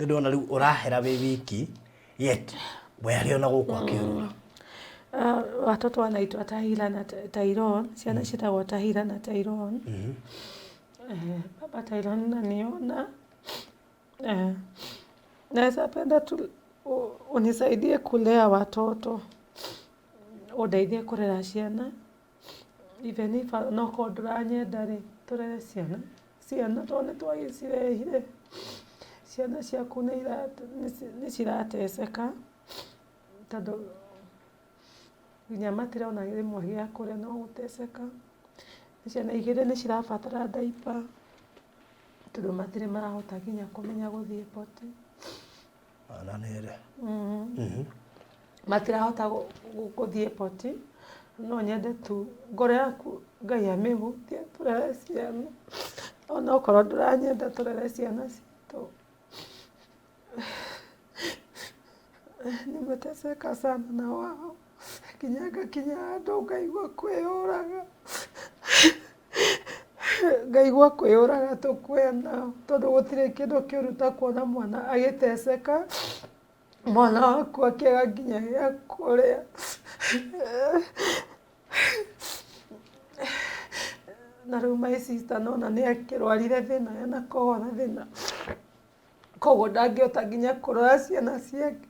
Nĩ ndona rĩu ũrahera wĩ wiki yet we arĩ ona gũkũ akĩũrũra. Ah, watoto wanaitwa Tahira na Tyrone, ciana ciĩtagwo Tahira na Tyrone. Eh, baba Tyrone naniona. Eh, naweza penda tu unisaidie kulea watoto, ũndeithie kũrera ciana even if no korwo ndũranyenda rĩ, tũrere ciana, ciana tondũ nĩ twagĩcirehire, ciana ciaku nĩ cirateceka tondũ nginya matirona rĩmwe gĩa kũrĩa no gũteceka. Ciana igĩrĩ nĩ cirabatara diaper tondũ matirĩ marahota nginya kũmenya gũthiĩ potty. Ananere. Matirahota gũthiĩ potty, no nyende tu ngoro yaku Ngai amĩhutie tũrere ciana, onokorwo ndũranyenda tũrere ciana citũ. Nimeteseka sana na wao nginya ngakinya handũ ngaigua kwĩyũraga, ngaigua kwĩyũraga tũkue nao tondũ gũtirĩ kĩndũ kĩũru ta kuona mwana agĩteceka, mwana waku akĩaga nginya gĩa kũrĩa. Na rĩu my sister nĩwona nĩakĩrwarire thĩna ena na thĩna. Koguo ndangĩhota nginya kũrora ciana ciake,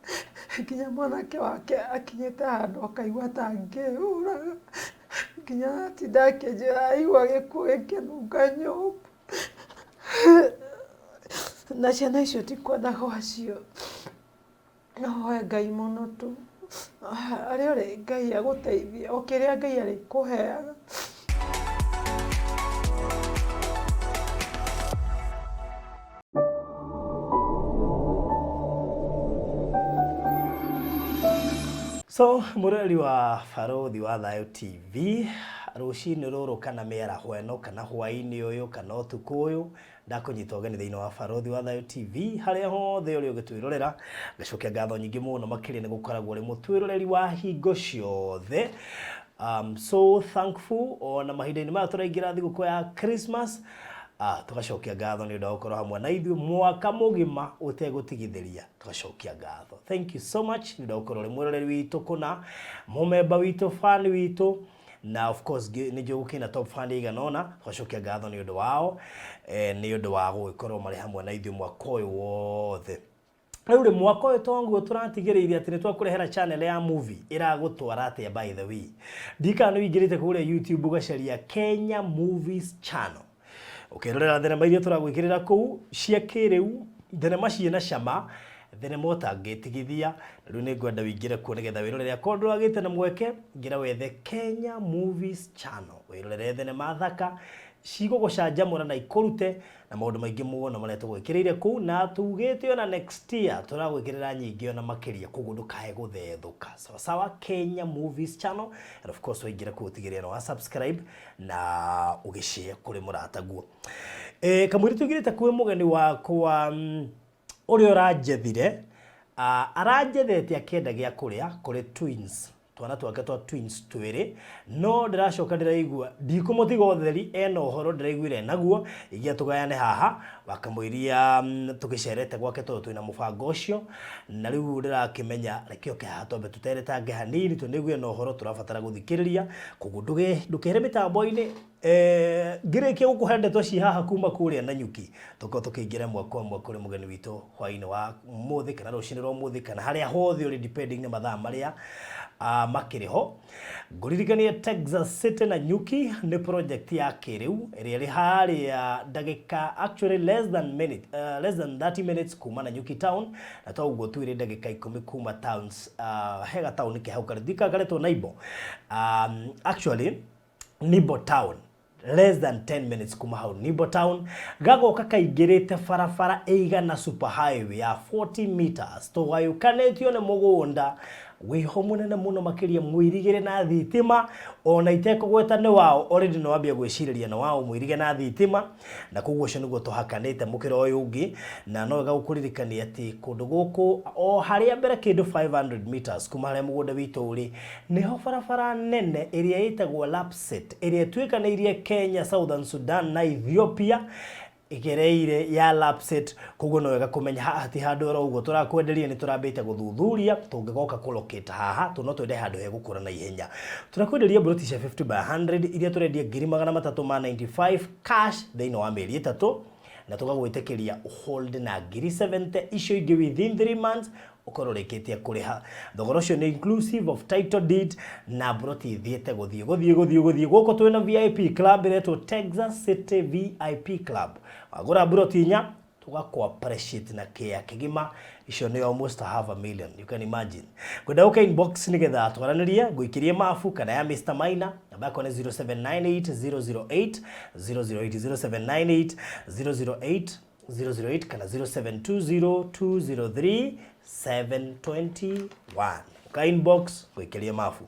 nginya mwanake wake akinyĩte handũ akaigua ta angĩyũraga, nginya aratinda akĩnjĩra aigua gĩkuũ gĩkĩnunga nyũmba. Na ciana icio ti kwenda gwacio. No hoe Ngai mũno tu, harĩa ũrĩ Ngai agũteithie, o kĩrĩa Ngai arĩkũheaga. So mũrori wa Barũthi wa Thayũ TV, rũcinĩ rũrũ kana mĩaraho ĩno kana hwaĩ-inĩ ũyũ kana ũtukũ ũyũ, Ndakũnyita ũgeni thĩinĩ wa Barũthi wa Thayũ TV harĩa hothe ũrĩ ũgĩtwĩrorera. Ngacokia ngatho nyingĩ mũno makĩria nĩ gũkoragwo ũrĩ mũtwĩroreri wa hingo ciothe. Um, so thankful ona mahinda-inĩ maya tũraingĩra thigũkũ ya Christmas. Ah, tũgacokia ngatho nĩ ũndũ wa gũkorwo hamwe na ithuĩ mwaka mũgima ũtegũtigithĩria tũgacokia ngatho. Thank you so much nĩ ũndũ wa gũkorwo ũrĩ mwĩroreri witũ kũna, mũmemba witũ, fan witũ na of course nĩ njũĩ gũkĩna top fan igana ũna tũgacokia ngatho nĩ ũndũ wao eh, nĩ ũndũ wa gũgĩkorwo marĩ hamwe na ithuĩ mwaka ũyũ wothe. Rĩu rĩ mwaka ũyũ tonguo tũratigĩrĩire atĩ nĩ twakũrehera channel ya movie ĩragũtwara atĩa by the way. Ndikana nĩ ũingĩrĩte kũrĩa YouTube ũgacaria Kenya Movies Channel. Ũkerorera thenema iria tũragwĩkĩrĩra kũu cia kĩrĩu, thenema ciĩna cama, thenema ũtangĩtigithia. Rĩu nĩ ngwenda ũingĩre kuo nĩgetha wĩrorere. Akorwo ndũragĩte na mweke, ingĩra wethe Kenya Movies Channel wĩrorere thenema thaka cigũgũcanjamũra na ikũrute na maũndũ maingĩ mũno marĩa tũgwĩkĩrĩire kũu, na tugĩte ona next year tũragwĩkĩrĩra nyingĩ ona makĩria, koguo ndũkae gũthethũka. Sawa sawa, Kenya Movies Channel, and of course waingĩra kũu ũtigĩrĩre nĩ wa subscribe na ũgĩshare kũrĩ mũrataguo. E, kamũira tũingĩrĩte kwĩ mũgeni wakwa ũrĩa ũranjethire, aranjethete akĩenda gĩa kũrĩa kũrĩ twins, twana twake twa twins twĩrĩ, no ndĩracoka ndĩraigua ndikũmũtiga ũtheri, ena ũhoro ndĩraiguire naguo, igia tũgayane haha wakamũiria tũgĩcerete gwake tondũ twĩna mũbango ũcio, na rĩu ndĩrakĩmenya reke oke haha twambe tũteretange hanini tondũ nĩguo ena ũhoro tũrabatara gũthikĩrĩria, koguo ndũkehere mĩtambo-inĩ. Eh, ngĩrĩkia gũkũhe ndeto ci haha kuma kũrĩa Nanyuki, tũkorwo tũkĩingĩra ĩmwe kwa ĩmwe kũrĩ mũgeni witũ hwaĩ-inĩ wa ũmũthĩ kana rũcinĩ rwa ũmũthĩ kana harĩa hothe ũrĩ depending nĩ mathaa marĩa makĩrĩ ho. Ngũririkanie Texas City Nanyuki nĩ project ya kĩrĩu ĩrĩa ĩrĩ harĩa ndagĩka actually less than minute, less than 30 minutes kuma Nanyuki town, na to ũguo tu ĩrĩ ndagĩka ikũmi kuma towns, he gataũni ke hau karĩ karetwo Naibo. Actually Nibo Town less than 10 minutes kuma hau Nibo Town gagoka kaingĩrĩte barabara ĩigana super highway ya 40 meters tũgayũkanĩtio nĩ mũgũnda wĩho mũnene mũno makĩria mũirigĩre na thitima ona itekũgweta nĩ wao already nĩ wambia gwĩcirĩria nĩ wao mũirige na thitima na koguo ũcio nĩguo tũhakanĩte mũkĩra ũyũ ũngĩ na no wega gũkũririkania atĩ kũndũ gũkũ o harĩa mbere kĩndũ 500 meters kuma harĩa mũgũnda witũ ũrĩ nĩho barabara nene ĩrĩa ĩtagwo Lapsset ĩrĩa ĩtuĩkanĩirie Kenya, Southern Sudan na Ethiopia. ĩgereire ya Lapsset, koguo no wega kũmenya haha ti handũ oro ũguo tũrakwenderia, nĩ tũrambĩte gũthuthuria tũngĩgoka kũ locate haha tondũ no twende handũ hegũkũra na ihenya. Tũrakwenderia mburoti cia 50 by 100 iria tũrendia 395,000 cash thĩinĩ wa mĩeri ĩtatũ, na tũgagwĩtĩkĩria hold na 70,000 icio ingĩ within 3 months ũkorwo ũrĩkĩtie kũrĩha. Thogora ũcio nĩ inclusive of title deed na mburoti ithiĩte gũthiĩ gũthiĩ gũthiĩ gũthiĩ. Gũkũ twĩna VIP club ĩretwo Texas City VIP Club. Wagũra mburoti inya tũgakũ appreciate na kĩea kĩgima, icio nĩ almost a half a million, you can imagine. Ngwenda ũke inbox nĩgetha twaranĩrie, ngũikĩrie mabu kana ya Mr Maina, namba yakwa nĩ 0798 008 008, 0798 008 008 kana 0720 203 721. Ũka inbox ngũikĩrie mabu.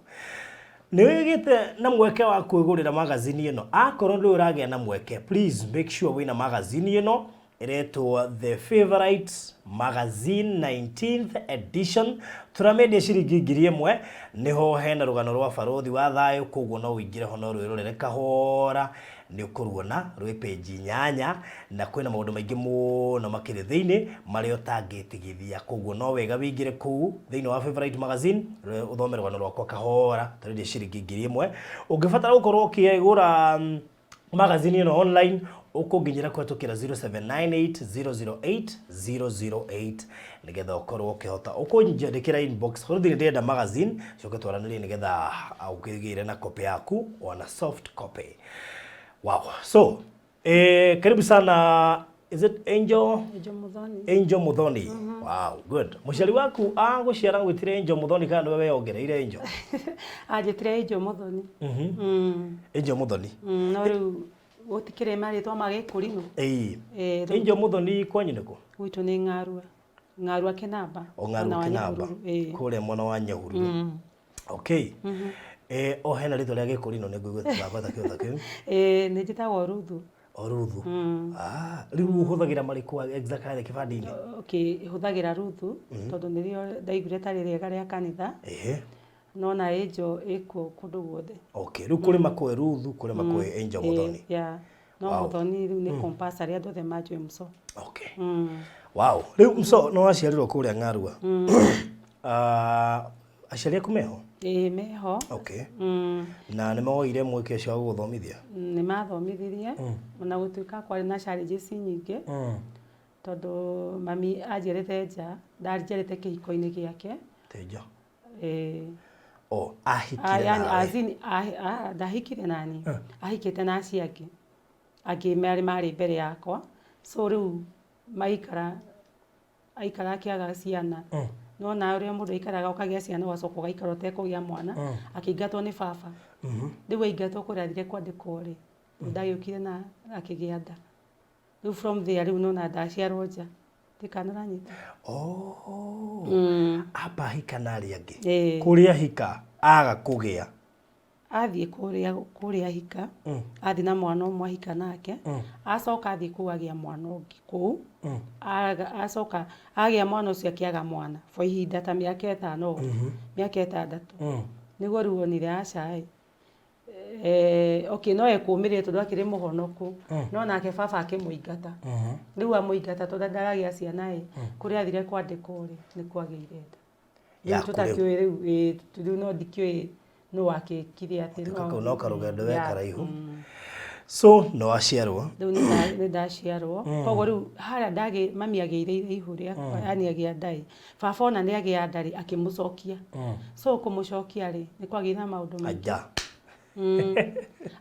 Nĩ wĩgĩte na mweke wa kwĩgũrĩra magazini ĩno? Akorwo ndũrĩ ũragĩa na mweke, please make sure wĩna magazini ĩno ĩretwo The Favorite Magazine 19th edition. Tũramĩendia ciringi 1,000. Nĩho hena rũgano rwa Barũthi wa Thayũ, koguo no ũingĩre ho no rwĩrorere kahora, nĩ ũkũruona rwĩ page 8, na kwĩna maũndũ maingĩ mũno makĩrĩ thĩinĩ marĩa ũtangĩtigithia. Koguo no wega wĩingĩre kũu thĩinĩ wa Favorite Magazine ũthome rũgano rwakwa kahora. Tũrendia ciringi 1,000. Ũngĩbatara gũkorwo ũkĩgũra magazine ĩno online, ũkũnginyĩra kũhetũkĩra 0798 008 008 nĩgetha ũkorwo ũkĩhota ũkũnjandĩkĩra inbox, bũrũthi nĩ ndĩrenda magazine, coke twaranĩrie nĩgetha ũkĩgĩre na copy yaku ona soft copy. Wow, so karibu sana. Is it Angel? Angel Muthoni. Angel Muthoni. Wow, good. Mũciari waku agũciara gwĩtire Angel Muthoni kana nĩwe weyongereire Angel? Anjĩtire Angel Muthoni. Angel Muthoni. No rĩu gũtikĩrĩ marĩtwa ma gĩkũrinũ. Ĩĩ. Rĩu Angel Muthoni, kwanyu nĩkũ? Gwitũ nĩ Ng'arua. Ng'arua Kĩnamba. O Mwena Ng'arua wa Kĩnamba. Nyahururu, ĩĩ. Kũrĩa mwena wa Nyahururu. Okay. O hena rĩtwa rĩa gĩkũrinũ nĩ ngũigua tũrakwata kĩo ta kĩu. Ĩĩ, nĩ njĩtagwo Ruthu. O Ruthu. Ah, rĩu ũhũthagĩra marĩkũ exactly kĩbandĩ-inĩ? Okay, hũthagĩra Ruthu tondũ nĩrĩo ndaiguire tarĩ rĩega rĩa kanitha. No na Angel ĩkuo kũndũ guothe. Okay, rĩu kũrĩ makũĩ Ruthu, kũrĩ makũĩ Angel Muthoni. Yeah. No Muthoni rĩu nĩ compulsory andũ othe manjũĩ Mso. Okay. Wow. Rĩu Mso no waciarirwo kũrĩa Ng'arua. Ah, aciari aku meho? Ĩĩ, meho. Okay. Na nĩ moire mweke ũcio wa gũgũthomithia? Nĩ mathomithirie ona gũtuĩka kwarĩ na challenges nyingĩ, tondũ mami anjiarĩte nja, ndanjiarĩte kĩhiko-inĩ gĩake. Tejo. Ĩĩ. O, ahikire Yani, nawe? as in, ndahikire nani, ahikĩte na acio angĩ angĩ marĩ mbere yakwa, so rĩu maikara aikara akĩaga ciana, no na ũrĩa mũndũ aikaraga ũkagĩa ciana ũgacoka ũgaikara ũtekũgĩa mwana, akĩingatwo nĩ baba. Rĩu aingatwo kũrĩa athire kwandĩkwo rĩ, rĩu ndagĩũkire na akĩgĩa nda. Rĩu from there rĩu nona ndaciarwo nja ndikana ũranyita. Oh. Amba ahika na arĩa angĩ. Ĩĩ. Kũrĩa ahika aga kũgĩa. Athiĩ kũrĩa ahika, athiĩ na mwana ũmwe ahika nake, acoka athiĩ kũu agĩa mwana ũngĩ kũu. Acoka agĩa mwana ũcio akĩaga mwana for ihinda ta mĩaka 5 ũguo, mĩaka 6, nĩguo rĩu onire aca ĩ, okay, no ekũmĩrĩria tondũ akĩrĩ mũhonoku, no nake baba akĩmũingata. Rĩu amũingata tondũ ndaragĩa ciana ĩ, kũrĩa athire kwandĩkwo rĩ, nĩ kwagĩire nda. Rĩu Yaku rĩu. tũtakĩũĩ rĩu, ĩĩ, rĩu no ndikĩũĩ nũ wakĩkire atĩ. Gatuĩka kau no karũgendo we karaihu. So no aciarwo. Rĩu nĩ ndaciarwo, koguo rĩu harĩa ndagĩ mami agĩire ihu rĩakwa, yani agĩa nda ĩ, baba ona nĩ agĩa nda rĩ, akĩmũcokia. So kũmũcokia rĩ, nĩ kwagĩire na maũndũ maingĩ. Aja.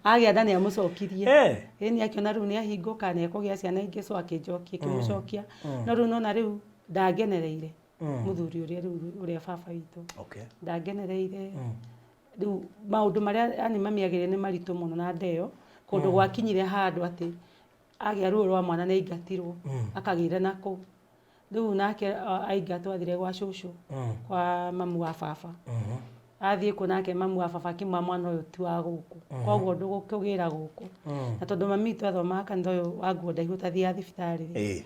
Agĩa nda nĩ amũcokirie. Eh. Ĩ, nĩ akĩona rĩu nĩ ahingũka nĩ ekũgĩa ciana ingĩ, so akĩnjokia, akĩmũcokia. No rĩu nona rĩu ndangenereire mũthuri ũrĩa rĩu ũrĩa baba witũ. Ndangenereire. Rĩu maũndũ marĩa yani mami agĩire nĩ maritũ mũno na nda ĩyo, kũndũ gwakinyire handũ atĩ agĩa ruo rwa mwana nĩ aingatirwo, akagĩra na kũu. Rĩu nake aingatwo athire gwa cũcũ, kwa mamu wa baba. Athiĩ kũu nake mamu wa baba akĩmwĩra mwana ũyũ ti wa gũkũ, koguo ndũgũkĩgĩra gũkũ. Na tondũ mami witũ athomaga kanitha ũyũ wa nguo ndaihu ũtathiaga thibitarĩ rĩ,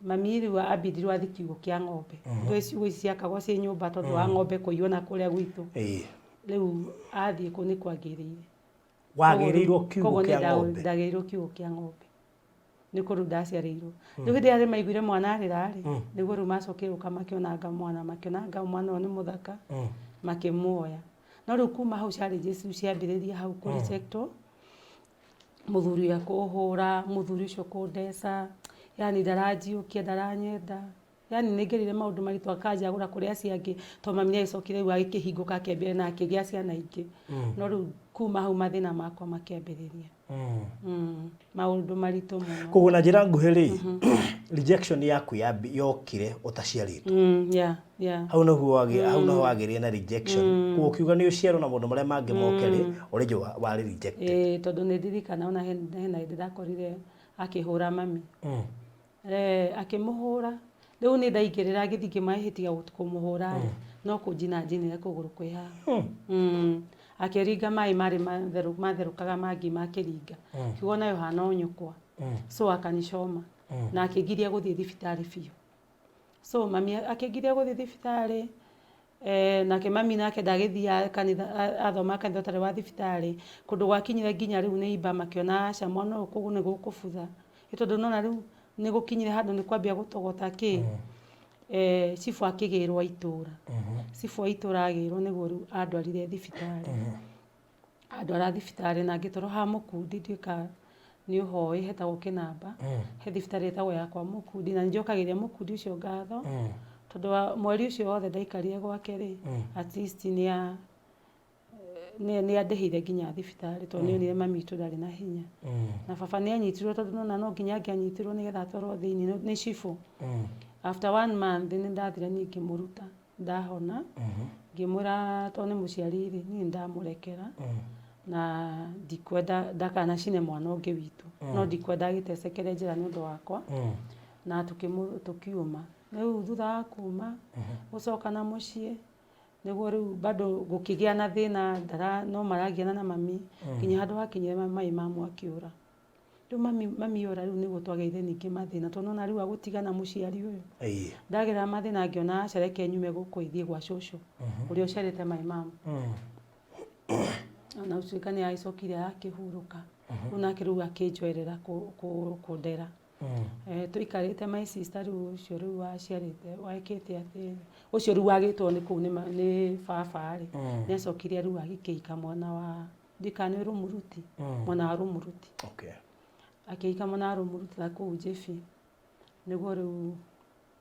mami rĩu ambindirwo athiĩ kiugũ kĩa ng'ombe. Ndũĩ ciugũ ici ciakagwo ciĩ nyũmba tondũ wa ng'ombe kũiywo na kũrĩa gwitũ. Rĩu athiĩ kũu nĩ kwagĩrĩire. Wagĩrĩirwo kiugũ Koguo kĩa nĩ ng'ombe? Ndagĩrĩirwo kiugũ kĩa ng'ombe. Nĩ kũu rĩu ndaciarĩirwo. Rĩu hĩndĩ ĩrĩa arĩa maiguire mwana arĩra rĩ, nĩguo rĩu macokire gũka makĩonanga mwana, makĩonanga mwana ũyũ nĩ mũthaka, makĩmuoya. No rĩu kuma hau challenges rĩu ciambĩrĩria hau kũ reject wo, mũthuri ũrĩa kũhũra, mũthuri ũcio kũndeca, yani ndaranjiũkia, ndaranyenda. Yani nĩ ngereire maũndũ maritũ akanjagũra kũrĩ acio angĩ tondũ mami nĩ agĩcokire rĩu agĩkĩhingũka akĩambia na akĩgĩa ciana ingĩ. No rĩu kuma hau mathĩna makwa makĩambĩrĩria. Maũndũ maritũ mũno. Koguo na njĩra nguhĩ rĩ, rejection yaku yokire ũtaciarĩtwo. Yeah. Hau nĩguo hau nĩho wagĩrĩire na rejection. Koguo ũkiuga nĩ ũciarwo na maũndũ marĩa mangĩ moke rĩ, already warĩ rejected. Ĩĩ tondũ nĩ ndirikana ona hena hĩndĩ ndakorire akĩhũra mami. Eh, akĩmũhũra rĩu nĩ ndaingĩrĩra ngĩthiĩ ngĩmahĩtia kũmũhũra rĩ no kũnjina njinire kũgũrũ kwĩ haha. Akĩringa maĩ marĩ matherũkaga ma ngima akĩringa kiugo nayo hana o nyũkwa. So akanicoma na akĩngiria gũthiĩ thibitarĩ biũ. So mami akĩngiria gũthiĩ thibitarĩ. Eh, nake mami nake ndagĩthiaga kanitha athoma kanitha ũtarĩ wa thibitarĩ kũndũ gwakinyire nginya rĩu nĩ imba makĩona aca mwana ũyũ kũu nĩ gũkũbutha. Ĩ tondũ nĩwona rĩu nĩ gũkinyire handũ nĩ kwambia gũtogota kĩ. Eh, cibũ akĩgĩrwo itũra. Cibũ wa itũra agĩrwo nĩguo rĩu andwarire thibitarĩ. Andwara thibitarĩ na ngĩtwarwo ha Mũkundi ndiũĩ kana nĩ ũhoĩ hetagwo Kĩnamba, he thibitarĩ ĩtagwo ya kwa Mũkundi na nĩ njokagĩria Mũkundi ũcio ngatho tondũ wa mweri ũcio wothe ndaikarire gwake rĩ, at least nĩ nĩ andĩhĩire nginya thibitarĩ tondũ nĩ onire mami witũ ndarĩ na hinya. Na baba nĩ anyitirwo tondũ nĩ wona no nginya angĩanyitirwo nĩgetha atwarwo thĩiniĩ nĩ cibũ. After one month nĩ ndathire niĩ ngĩmũruta. Ndahona, ngĩmwĩra tondũ nĩ mũciari rĩ, niĩ nĩ ndamũrekera na ndikwenda ndakanacine mwana ũngĩ witũ, no ndikwenda agĩtecekere njĩra nĩ ũndũ wakwa, na tũkiuma. Rĩu thutha wa kuma, gũcoka na mũciĩ, nĩguo rĩu bado gũkĩgĩa na thĩna no maragiana na mami, nginya handũ hakinyire mai mamu akĩũra. Rĩu mami mami ora rĩu nĩguo twagĩire ningĩ mathĩna tondũ nĩwona rĩu agũtigana mũciari ũyũ. Ĩĩ. Ndagerera mathĩna ngĩona aca reke nyume gũkũ ĩ thiĩ gwa cũcũ ũrĩa ũciarĩte my mom. Ona gũtuĩka nĩ agĩcokire akĩhurũka. Rĩu nake rĩu akĩnjoerera kũndera. Tũikarĩte my sister rĩu ũcio rĩu waciarĩte wekĩte atĩ ũcio rĩu wagĩtwo nĩ kũu nĩ baba rĩ, nĩ acokire rĩu agĩkĩhika mwana wa Ndika nĩ Rũmuruti, mwena wa Rũmuruti. Akĩhika mwena wa Rũmuruti na kũu Njebi. Nĩguo rĩu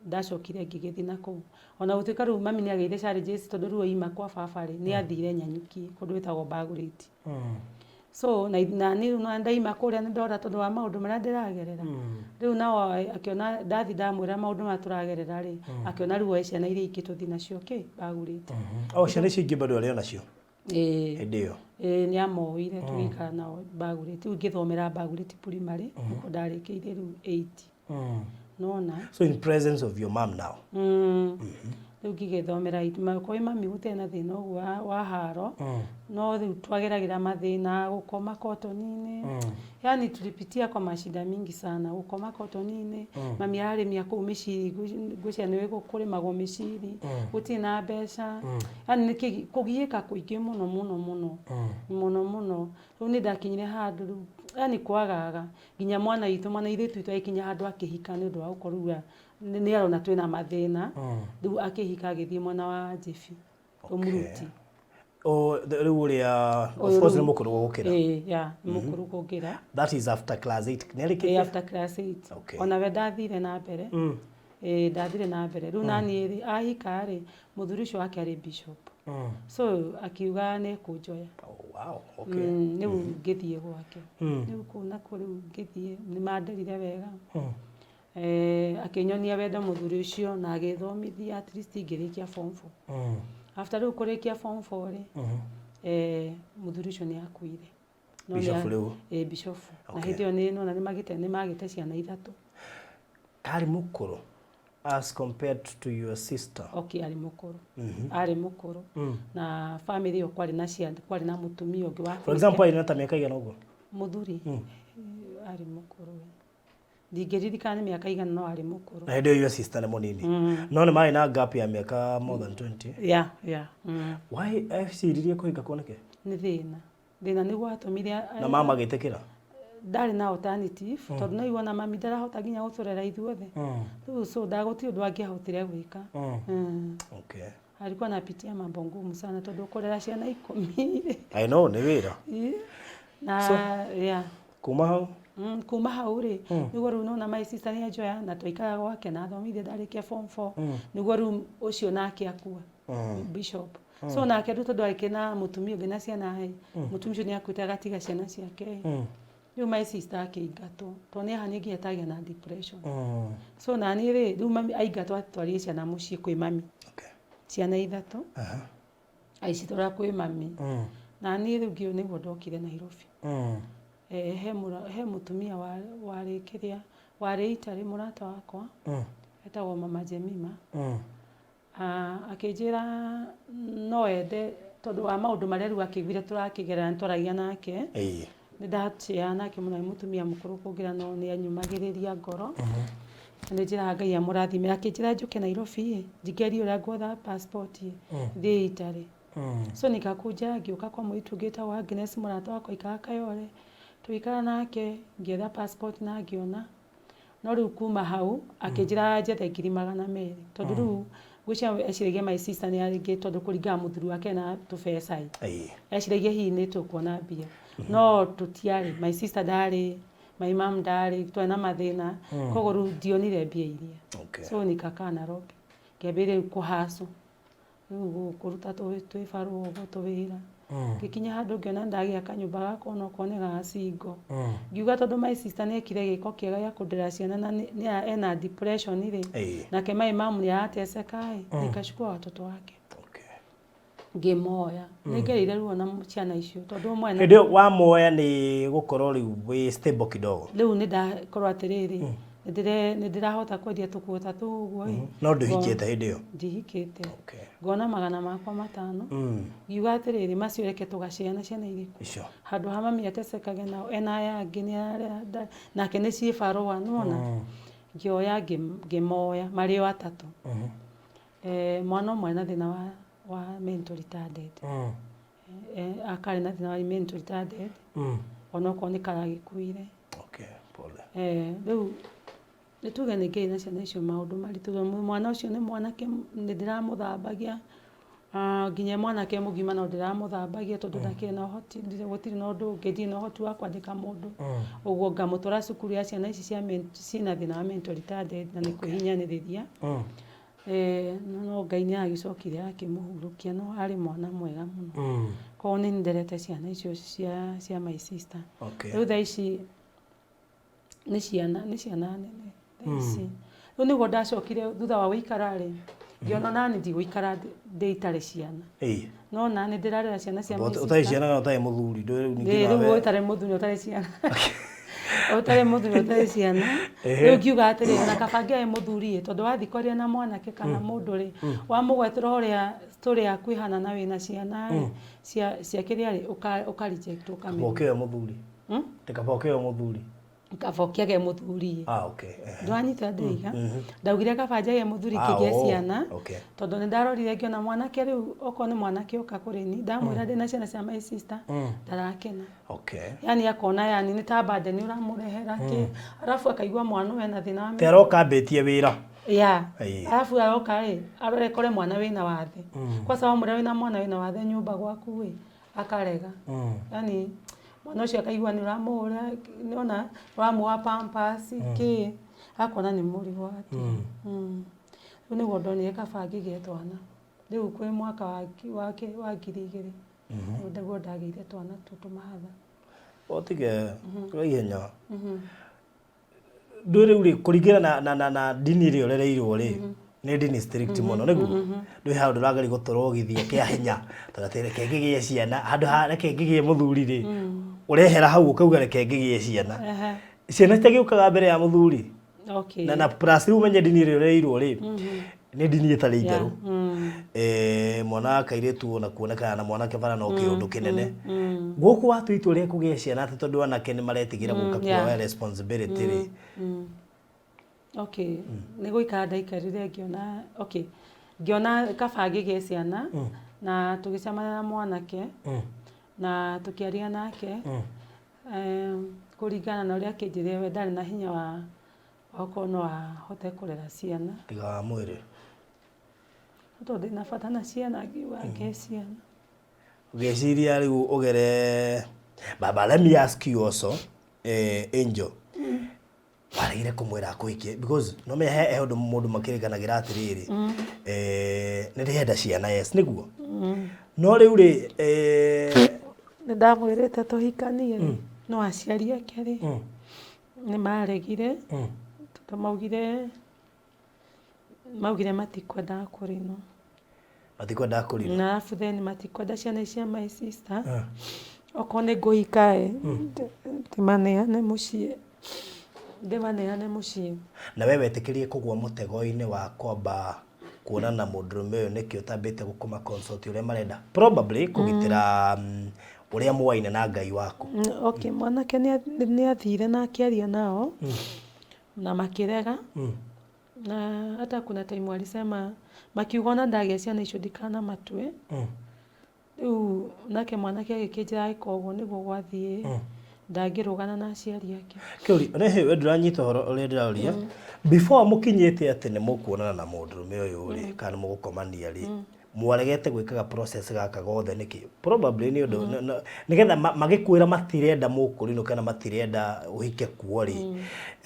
ndacokire ngĩgĩthiĩ na kũu. Ona gũtuĩka rĩu mami nĩ agĩire challenges tondũ rĩu oima kwa baba rĩ, nĩ athire Nanyuki kũndũ gwĩtagwo Bagũrĩti. So na niĩ rĩu ndaima kũrĩa nĩ ndora tondũ wa maũndũ marĩa ndĩragerera. Rĩu nao akĩona ndathiĩ ndamwĩra maũndũ maya tũragerera rĩ, akĩona rĩu oe ciana iria ingĩ tũthiĩ nacio kĩ, Bagũrĩti. O ciana icio ingĩ bado arĩ o nacio? Ĩĩ. Hĩndĩ ĩyo? Ĩĩ nĩ amoire tũgĩikara nao Bagũrĩti. Rĩu ngĩthomera Bagũrĩti primary, nĩkuo ndarĩkĩirie rĩu eight. Nĩwona? So in presence of your mom now? Rĩu ngĩgĩthomera eight. Kwĩ mami gũtiarĩ na thĩna ũguo wa haro, no rĩu twageragĩra mathĩna, gũkoma kotoni-inĩ, yani tulipitia kwa mashida mingi sana, gũkoma kotoni-inĩ, mami ararĩmia kũu mĩciri, ngwĩciria nĩũĩ kũrĩmagwo mĩciri, gũtirĩ na mbeca, yani nĩ kũgiĩka kũingĩ mũno mũno mũno, mũno mũno. Rĩu nĩ ndakinyire handũ rĩu yani kwagaga, nginya mwana witũ, mwana airĩtu witũ agĩkinya handũ akĩhika nĩ ũndũ wa gũkorwo rĩu nĩ arona twĩna mathĩna, rĩu akĩhika agĩthiĩ mwena wa Njebi, Rũmuruti. O, rĩu ũrĩa, of course nĩ mũkũrũ gũgũkĩra. Ĩĩ, yeah, nĩ mũkũrũ kũngĩra. That is after class 8. Nĩ arĩkĩtie? Ĩĩ, after class 8. Ona we ndathire na mbere. Ĩĩ, ndathire na mbere. Rĩu naniĩ rĩ, ahika rĩ, mũthuri ũcio wake arĩ bishop. So akiuga nĩ ekũnjoya. Oh, wow, okay. Rĩu ngĩthiĩ gwake. Rĩu kũu nakuo rĩu ngĩthiĩ, nĩ manderire wega. Eh, akĩnyonia wendo mũthuri ũcio na agĩthomithia at least ngĩrĩkia form 4. After rĩu kũrĩkia form 4 rĩ, eh, mũthuri ũcio nĩ akuire. No nĩ Bishop rĩu? Ĩĩ, bishop. Na hĩndĩ ĩyo nĩ nona nĩ magĩte ciana ithatũ. Arĩ mũkũrũ as compared to your sister? Okay, arĩ mũkũrũ. Arĩ mũkũrũ. Na family ĩyo kwarĩ na ciana, kwarĩ na mũtumia ũngĩ wakuĩte. For example, arĩ na ta mĩaka igana ũguo? Mũthuri? Arĩ mũkũrũ. Ndingĩririkana nĩ mĩaka igana no arĩ mũkũrũ. Na hĩndĩ ĩyo your sister nĩ mũnini. No nĩ marĩ na gap ya mĩaka more than 20. Yeah. Why eciririe kũhika kuo nĩkĩ? Nĩ thĩna. Thĩna nĩguo watũmire Na mama agĩtĩkĩra? Ndarĩ na alternative tondũ no igua na mami ndarahota nginya gũtũrera ithuothe. Rĩu so ndagũtirĩ ũndũ angĩahotire gwĩka. Alikuwa anapitia mambo ngumu sana tondũ kũrera ciana 10 rĩ. I know, nĩ wĩra. Ĩ, na yeah. Kuma hau? Kuma hau rĩ, nĩguo rĩu nona my sister nĩ anjoya na twaikaraga gwake na athomithia ndarĩkia form 4, nĩguo rĩu ũcio nake akua, bishop. So nake rĩu tondũ arĩ na mũtumia ũngĩ na ciana ĩ, mũtumia ũcio nĩ akuĩte agatiga ciana ciake ĩ. Rĩu my sister akĩingatwo tondũ nĩ ahaniĩ nginya tagĩa na depression. So naniĩ rĩ, rĩu mami aingatwo atwarire ciana mũciĩ kwĩ mami. Ciana 3. Agĩcitwara kwĩ mami. Na niĩ rĩu ngĩũĩ nĩguo ndokire Nairobi. He mũtumia warĩ kĩrĩa, warĩ Italy mũrata wakwa, etagwo Mama Jemima. Akĩnjĩra no ende tondũ wa maũndũ marĩa rĩu akĩiguire tũrakĩgerera nĩ twaragia nake. Nĩ ndatĩaga nake mũno, nĩ mũtumia mũkũrũ kũngĩra no nĩ anyumagĩrĩria ngoro. Na nĩ njĩraga Ngai amũrathime. Akĩnjĩra njũke Nairobi ĩ, ngerie ũrĩa nguotha passport ĩ, thiĩ Italy. So nikakuja ngĩũka kwa mũirĩtu ũngĩ wĩtagwo Agnes, mũrata wakwa aikaraga Kayole. Tũgĩikara nake ngĩetha passport na ngĩona. No rĩu kuma hau akĩnjĩra njethe 200,000 tondũ rĩu ngwĩciria eciragia my sister nĩ arĩngĩ tondũ kũringana mũthuri wake na tũbeca ĩ. Eciragia hihi nĩ tũkuona mbia. No tũtiarĩ, my sister ndarĩ, my mom ndarĩ, twarĩ na mathĩna. Koguo rĩu ndionire mbia iria. So nikakaa Nairobi. Ngĩambĩrĩria rĩu kũhacũ. Rĩu kũruta twĩbarũa ũguo tũwĩra. Ngĩkinya handũ ngĩona ndagĩa kanyũmba gakwa onokorwo nĩ ga single. Ngiuga tondũ my sister nĩ ekire gĩko kĩega gĩa kũndera ciana na ena depression rĩ, nake my mom nĩ arateseka ĩ, nikachukua watoto wake. Ngĩmoya. Nĩ ngereire ruo na ciana icio tondũ ũmwe Hĩndĩ ĩyo wamoya nĩ gũkorwo rĩu wĩ stable kidogo. Rĩu nĩ ndakorwo atĩrĩrĩ, nĩ ndĩrahota kwendia tũkuo ta tũu ũguo ĩ. No ndũhikĩte hĩndĩ ĩyo? Ndihikĩte. Ngona 500,000. Ngiuga atĩrĩrĩ, macio reke tũgaciana ciana irĩkũ. Icio. Handũ ha mami atecekage nao ena aya angĩ nĩ arera nake nĩ ciĩbarũa nĩwona. Ngĩoya ngĩmoya marĩ o atatũ. Mwana ũmwe na thĩna wa mental retarded. Akarĩ na thĩna wa mental retarded. Onokorwo nĩ karagĩkuire. Okay, pole. Rĩu nĩ tuge nĩ ngĩrĩ na ciana icio maũndũ maritũ. Mwana ũcio nĩ mwanake nĩ ndĩramũthambagia, nginya mwanake mũgima no ndĩramũthambagia tondũ ndakĩrĩ na ũhoti, gũtirĩ na ũndũ ũngĩ, ndirĩ na ũhoti wa kwandĩka mũndũ. Ũguo ngamũtwara cukuru ya ciana ici ciĩna thĩna wa mental retarded na nĩ kwĩhinyanĩrĩria. No Ngai nĩ agĩcokire akĩmũhurũkia no arĩ mwana mwega mũno. Koguo nĩ nderete ciana icio cia my sister. Rĩu thaa ici nĩ ciana nene thaa ici. Rĩu nĩguo ndacokire thutha wa gũikara rĩ, ngĩona nani ndigũikara ndĩ itarĩ ciana. No nani ndĩrarera ciana cia my sister. Ũtarĩ ciana kana ũtarĩ mũthuri? Rĩu ũtarĩ mũthuri ũtarĩ ciana. Ũtarĩ mũthuri ũtarĩ ciana. Rĩu ngiuga atĩrĩ, ona kaba ngĩae mũthuri ĩ, tondũ wathiĩ kwaria na mwanake kana mũndũ rĩ, wamũgwetera ũrĩa story yaku ĩhana na wĩna ciana rĩ, cia kĩrĩa rĩ, ũka reject ũkamenya. Kaba ũkĩoe mũthuri. Kaba ũkĩoe mũthuri. Kaba ũkĩage mũthuri. Okay. Ndwanyita ndĩiga. Ndaugire kaba njage mũthuri kĩgĩe ciana. Tondũ nĩ ndarorire ngĩona mwanake rĩu okorwo nĩ mwanake oka kũrĩ niĩ, ndamwĩra ndĩna ciana cia my sister, ndarakena. Yani akona yani nĩ ta burden ũramũrehera kĩ. Arabu akaigua mwana ũyũ ena thĩna wa Te aroka ambĩtie wĩra. Yeah. Arabu aroka rĩ, arore kore mwana wĩna wathe. Kwanza wamwĩra wĩna mwana wĩna wathe nyũmba gwaku ĩ, akarega. Yani mwana ũcio akaigua nĩ ũramũhũra, nĩwona ũramũha pampers kĩ, akona nĩ mũrigo atĩ. Rĩu nĩguo ndonire kaba ngĩgĩe twana. Rĩu kwĩ mwaka wa 2000. Rĩu nĩguo ndagĩire twana tũtũ mahatha. Ũtige wa ihenya. Ndũĩ rĩu rĩ, kũringana na ndini ĩrĩa ũrereirwo rĩ, nĩ ndini strict mũno nĩguo? Ndũĩ handũ ũrageria gũtũrogithia kĩa hinya, tondũ atĩ reke ngĩgĩe ciana, handũ ha reke ngĩgĩe mũthuri rĩ, ũrehera hau ũkauga reke ngĩgĩe ciana. Ciana citagĩũkaga mbere ya mũthuri. Na plus rĩu ũmenye ndini ĩrĩa ũrereirwo rĩ, nĩ ndini ĩtarĩ itherũ. Mwana wa kairĩtu ona kuonekana na mwanake bara no kĩũndũ kĩnene. Gũkũ watua itua rĩa kũgĩa ciana atĩ tondũ anake nĩ maretigĩra gũka kuoya responsibility rĩ. Okay, nĩ gũikara ndaikarire ngĩona, okay, ngĩona kaba ngĩgĩe ciana na tũgĩcemania na mwanake na tũkĩaria nake. Kũringana na ũrĩa akĩnjĩrire we ndarĩ na hinya wa okorwo no ahote kũrera ciana. Tiga wa mwĩrĩ. No tondũ ndĩna bata na ciana ngiuga ngĩe ciana. Ũgĩciria rĩu ũgere Baba, let me ask you also, Angel. Waregire kũmwĩra akũhikie because no menya he ũndũ mũndũ makĩrĩkanagĩra atĩrĩrĩ, nĩ ndĩrenda ciana, yes, nĩguo. No rĩu rĩ, Nĩ ndamwĩrĩte tũhikanie rĩ, no aciari ake rĩ, nĩ maregire tondũ maugire matikwendaga kũrĩma. Matikwendaga kũrĩma. Na arabu then matikwenda ciana ici cia my sister. Okorwo nĩ ngũhika ĩ, ndĩmaneane mũciĩ. Ndĩmaneane mũciĩ. Na we wetĩkĩrie kũgũa mũtego-inĩ wa kwamba kuonana na mũndũrũme ũyũ nĩkĩ ũtambĩte gũkoma consult ũrĩa marenda? Probably kũgitĩra ũrĩa muoaine na Ngai waku. Okay, mwanake nĩ athire na akĩaria nao na makĩrega. Na hata kuna time walisema makiuga ona ndagĩa ciana icio ndikanamatue. Rĩu nake mwanake agĩkĩnjĩra agĩka ũguo nĩguo gwathiĩ, ndangĩrũgana na aciari ake. Kĩũria, nĩ we ndũranyita ũhoro ũrĩa ndĩraũria. Before mũkinyĩte atĩ nĩ mũkuonana na mũndũrũme ũyũ rĩ, kana nĩ mũgũkomania rĩ, mwaregete gwĩkaga process gaka gothe nĩkĩ? Probably nĩ ũndũ nĩgetha magĩkwĩra matirenda mũkũrinũ kana matirenda ũhike kuo rĩ,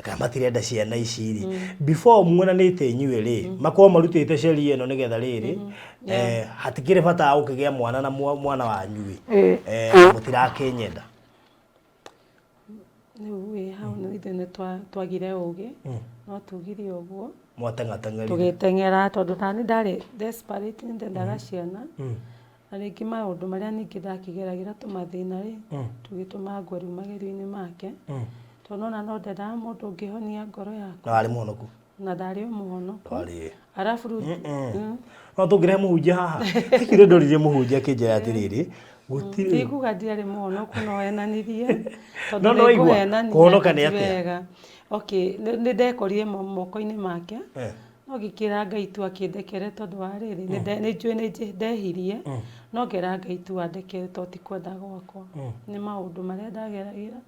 kana matirenda ciana ici rĩ, before muonanĩte inyuĩ rĩ, makorwo marutĩte sheria ĩno nĩgetha rĩrĩ, hatikĩrĩ bata wa gũkĩgĩa mwana na mwana wanyu ĩ, mũtirakĩnyenda. Rĩu ĩ hau nĩ ithuĩ nĩ twagire ũgĩ, no tugire ũguo. Mwateng'ateng'erire. Tũgĩteng'era tondũ nani ndarĩ desperate, nĩ ndendaga ciana. Na rĩngĩ maũndũ marĩa ningĩ ndakĩgeragĩra tũmathĩna rĩ, tũgĩtũma ngwe rĩu magerio-inĩ make. Tondũ nona no ndendaga mũndũ ũngĩhonia ngoro yakwa. Na warĩ mũhonoku? Na ndarĩ o mũhonoku. Warĩ. Arabu rĩu No tũngĩrehe mũhunjia haha. Hiki ndoririe mũhunjia akĩnjĩra atĩrĩrĩ, gũtirĩ. Ndikuga ndiarĩ mũhonoku no henanirie. Tondũ No no igua, nĩngũhenania kũhonoka nĩ atĩa? wega. Okay, nĩ ndekorire moko-inĩ make. No ngĩkĩra Ngai tu akĩndekere tondũ wa rĩrĩ, nĩ njũĩ nĩ ndehirie, no ngera Ngai tu andekere tondũ ti kwenda gwakwa. Nĩ maũndũ marĩa ndageragĩra.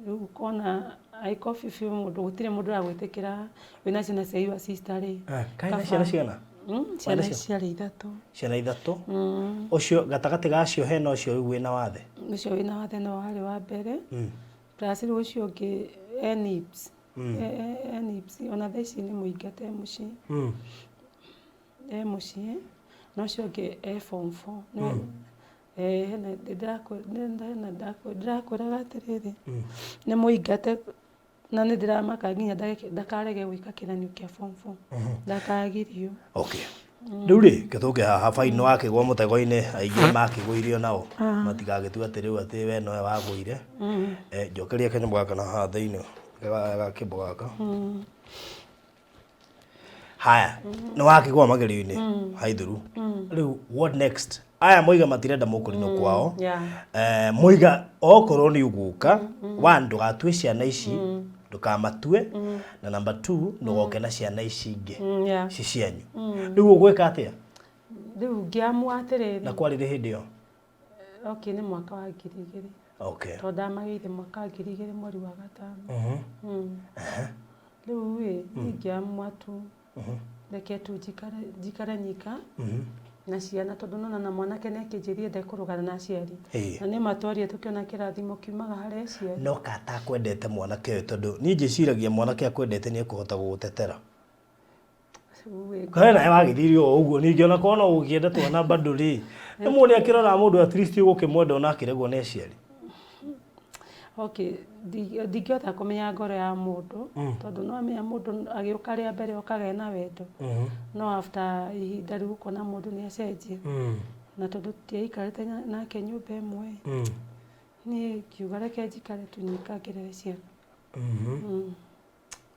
Rĩu ũkona angĩkorwo biũ biũ mũndũ gũtirĩ mũndũ ũragwĩtĩkĩra wĩna ciana cia your sister rĩ. Kaĩ na ciana cigana? Ciana ciarĩ ithatũ. Ciana ithatũ. Ũcio gatagatĩ gacio hena ũcio rĩu wĩna wathe? Ũcio wĩna wathe no warĩ wa mbere. Plus rĩu ũcio ũngĩ e NIBS. E NIBS ona thaa ici nĩ mũingate e mũciĩ. E mũciĩ na ũcio ũngĩ e form 4. Hena ndĩrakwĩraga atĩrĩrĩ, nĩ mũingate na nĩ ndĩramaka nginya ndakarege gwĩka kĩgeranio kĩa form 4. Ndakagirio. Okay. Rĩu rĩ, kĩtũke haha fine nĩ wakĩgwa mũtego-inĩ, aingĩ makĩgũirio nao. Matigagĩtue atĩ rĩu atĩ we nowe wagũire. Njokeria kanyamũ gaka na haha thĩinĩ, gakĩmbo gaka. Haya, nĩ wakĩgwa magerio-inĩ, haithuru. Rĩu what next? Aya moiga matirenda mũkũrinũ kwao. Moiga okorwo nĩ ũgũka, one, ndũgatue ciana ici, ndũkamatue, na number 2, ndũgoke na ciana ici ingĩ ci cianyu. Rĩu ũgwĩka atĩa? Rĩu ngĩamua atĩrĩrĩ. Na kwarĩ rĩ hĩndĩ ĩyo? Okay, nĩ mwaka wa 2000. Okay. Tondũ ndamagĩire mwaka wa 2000 mweri wa gatano. Rĩu ĩ, ingĩamua tu reke tu njikare nyika na ciana tondũ nona na mwanake nĩ akĩnjĩrire ndekũrũgana na aciari. Na nĩ matwarie tũkĩona kĩrathimo kiumaga harĩ aciari. No ka atakwendete mwanake ũyũ tondũ niĩ njĩciragia mwanake akwendete nĩ ekũhota gũgũtetera. Kawe nawe wagĩthire o ũguo ningĩ ona korwo no ũngĩenda twana bado rĩ, nĩ mũndũ nĩ akĩroraga mũndũ at least ũgũkĩmwenda ona akĩregwo nĩ aciari. Okay, ndingĩhota kũmenya ngoro ya mũndũ tondũ no amenya mũndũ agĩũka rĩa mbere okaga ena wendo, no after ihinda rĩu ũkona mũndũ nĩ acenjia. Na tondũ tũtiaikarĩte nake nyũmba ĩmwe, niĩ ngiuga reke njikare tu nyika ngĩrere ciana.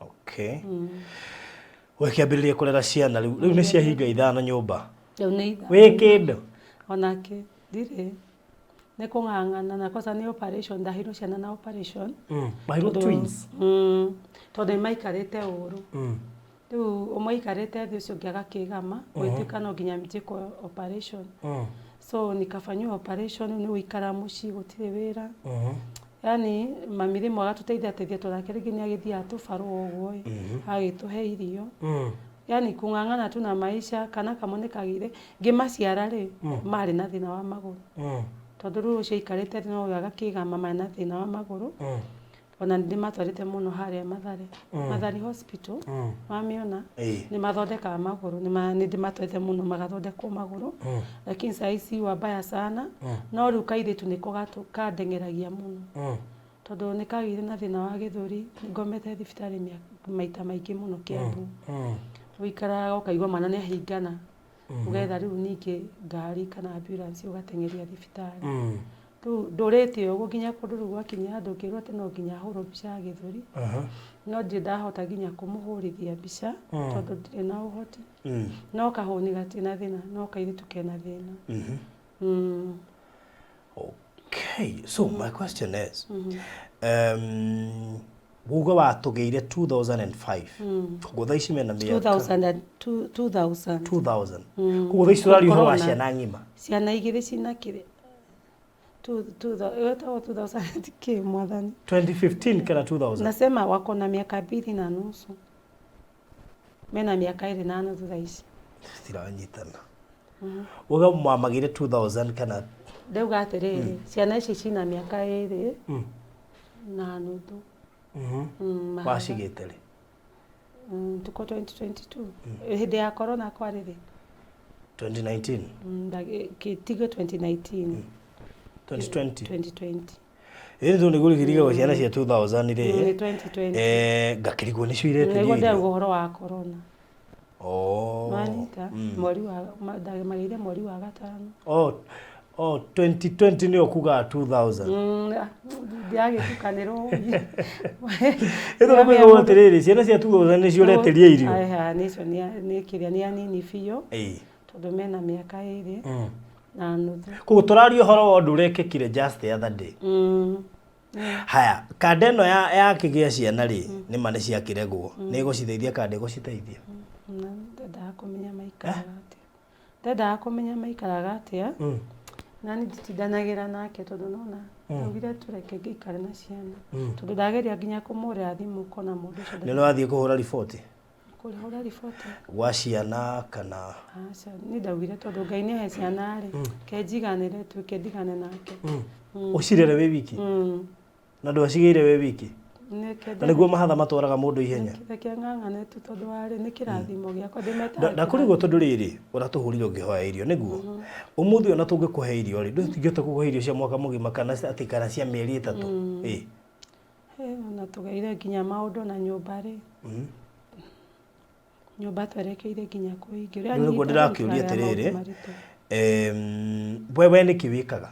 Okay. Ũgĩkĩambĩrĩria kũrera ciana rĩu, rĩu nĩ ciahinga ithano nyũmba. Rĩu nĩ ithano. Wĩ kĩndũ? Onake ndirĩ. Nĩ kũng'ang'ana na kwanza nĩ operation, ndaheirwo ciana na operation. Maheirwo twins? Tondũ nĩ maikarĩte ũru. Rĩu ũmwe aikarĩte thĩ ũcio ũngĩ agakĩgama, gũgĩtuĩka no nginya njĩkwo operation. So nikafanyiwa operation, nĩ gũikara mũciĩ gũtirĩ wĩra. Yani mami rĩmwe agatũteithia teithia tondũ nake rĩngĩ nĩ agĩthiaga tũbarũa ũguo ĩ, agagĩtũhe irio. Yani kũng'ang'ana tu na maisha kana kamwe nĩ kagĩire ngĩmaciara rĩ marĩ na thĩna wa magũrũ tondũ rĩu ũcio aikarĩte thĩ no ũyũ agakĩgama marĩ na thĩna wa magũrũ ona nĩ ndĩmatwarĩte mũno harĩa Mathare Mathari hospital wamĩona Ĩĩ. nĩ mathondekaga magũrũ nĩ ndĩmatwarĩte mũno magathondekwo magũrũ lakini saa ici wabaya sana no rĩu kairĩtu nĩko kandeng'eragia mũno tondũ nĩ kagĩire na thĩna wa gĩthũri ngomete thibitarĩ maita maingĩ mũno Kiambu ũikaraga ũkaigua mwana nĩ ahingana ũgetha rĩu ningĩ ngari kana ambulance ũgateng'eria thibitarĩ rĩu ndũrĩte ũguo nginya kũndũ rĩu gwakinya handũ ngĩrwo atĩ no nginya ahũrwo mbica ya gĩthũri no ndirĩ ndahota nginya kũmũhũrithia mbica tondũ ndirĩ na ũhoti no kahũni gatirĩ na thĩna no kairĩtu kena thĩna. Okay, so my question is, wuga watũgĩire 2005, koguo thaa ici mena mĩaka 2000 2000. 2000, koguo thaa ici tũraria ũhoro wa Corona. ciana ng'ima. Ciana igĩrĩ cina kĩrĩ ĩtagwo 2000 kĩ mwathani. 2015 kana 2000? Nasema wako na miaka 2 na nusu, mena miaka 2 na nuthu thaa ici. Tiranyitana. Uga mwamagĩire 2000 kana? Ndauga atĩrĩrĩ, ciana ici cina mĩaka 2 na nuthu. Wacigĩte rĩ? Tuko 2022, hĩndĩ ya corona kwarĩ rĩ? 2019? Tigo 2019. 2020. 2020. Ĩĩ, tondũ nĩguo rĩkĩrigagwo ciana cia 2000 Nĩ rĩ. 2020. Ngakĩrigwo nĩcio iretĩrio Nĩguo irio. ndĩrauga ũhoro wa corona. Oh. Wanyita mweri wa magĩire mweri wa gatano. Oh, 2020 nĩyo kugaga 2000. Ndĩragĩtukanĩrwo. Ĩtũ nĩ kuigwo atĩrĩrĩ, ciana cia 2000 nĩcio ũretĩria irio. Nĩcio nĩ kĩrĩa nĩ anini biũ tondũ mena mĩaka 2 na nuthu. Koguo tũraria ũhoro wa ũndũ ũrekĩkire just the other day. Haya, kanda ĩno ya kĩgĩa ciana rĩ, nĩ ma nĩ ciakĩregwo, nĩ ĩgũciteithia kana ndĩgũciteithia? Na ndendaga kũmenya maikaraga atĩa, ndendaga kũmenya maikaraga atĩa. Na niĩ nditindanagĩra nake tondũ nona ndaugire tũreke ngĩikare na ciana tondũ ndageria nginya kũmũhũrĩra thimũ ũkona mũndũ ũcio. Nĩ ũrathiĩ kũhũra riboti? Kũhũra riboti? Gwa ciana kana? Aca, niĩ ndaugire tondũ Ngai nĩ ahe ciana rĩ, ke njiganĩre tuĩke ndigane nake. Ũcirere wĩ wiki? Mm. Na ndwacigĩire wĩ wiki? Nĩke. Na nĩguo mahatha matwaraga mũndũ ihenya. Reke ng'ang'ane tu tondũ warĩ nĩ kĩrathimo gĩakwa ndĩmetaga. Ndakũrigwo tondũ rĩrĩ ũratũhũrire ũngĩhoya irio nĩguo ũmũthĩ ona tũngĩkũhe irio rĩ, tũtingĩhota gũkũhe irio cia mwaka mũgima kana atĩ kana cia mĩeri 3 ĩ. Ona tũgeire nginya maũndũ na nyũmba rĩ, nyũmba twerekeire nginya kũhingĩrio. Rĩu nĩguo ndĩrakĩũria atĩrĩrĩ, we nĩkĩ wĩkaga?